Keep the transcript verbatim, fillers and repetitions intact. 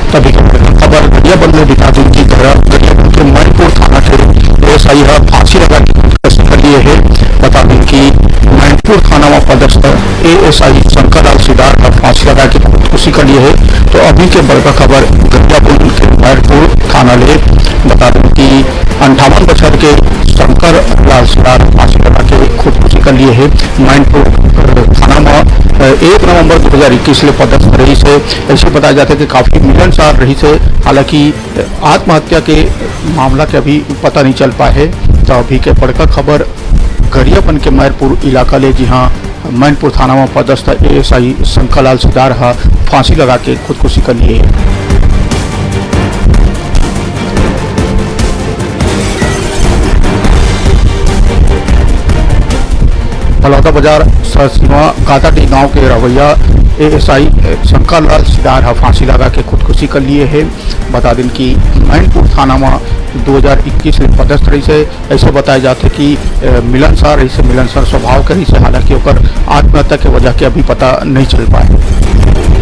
तभी खबर गरियाबंद ले बता दूं कि गरियाबंद के मैनपुर थाना के एएसआई ह फांसी लगा के खुदकुशी कर लिए हे। बता दूं कि मैनपुर थाना में पदस्थ एएसआई शंकर लाल सिदार ह फांसी लगा के खुदकुशी कर लिए हे। तो अभी के बड़का खबर गरियाबंद के मैनपुर थाना ले बता दूं कि अंठावन बछर के शंकर लाल सिदार फांसी लगा के खुदकुशी कर लिए हे। मैनपुर थाना में एक नवंबर दो हज़ार इक्कीस ले पदस्थ रहिस हे। ऐसे बताया जाता है कि काफी मिलनसार रहिस हे। हालांकि आत्महत्या के मामला के अभी पता नहीं चल पाए हे। तो अभी के बड़का खबर गरियाबंद के मैनपुर इलाका ले, जिहां मैनपुर थाना में पदस्थ एएसआई शंकर लाल सिदार ह फांसी लगा के खुदकुशी कर लिए। बलौदा बाजार सरसीमा काताडी गांव के रहवैया एएसआई शंकर लाल सिदार ह फांसी लगा के खुदकुशी कर लिए हे। बता दिन कि मैनपुर थाना में दो हज़ार इक्कीस ले पदस्थ रहिस हे। ऐसे बताया जाता है कि मिलनसार रहिस हे, मिलनसार स्वभाव के रहिस हे। हालांकि ओकर आत्महत्या के वजह के अभी पता नहीं चल पाए।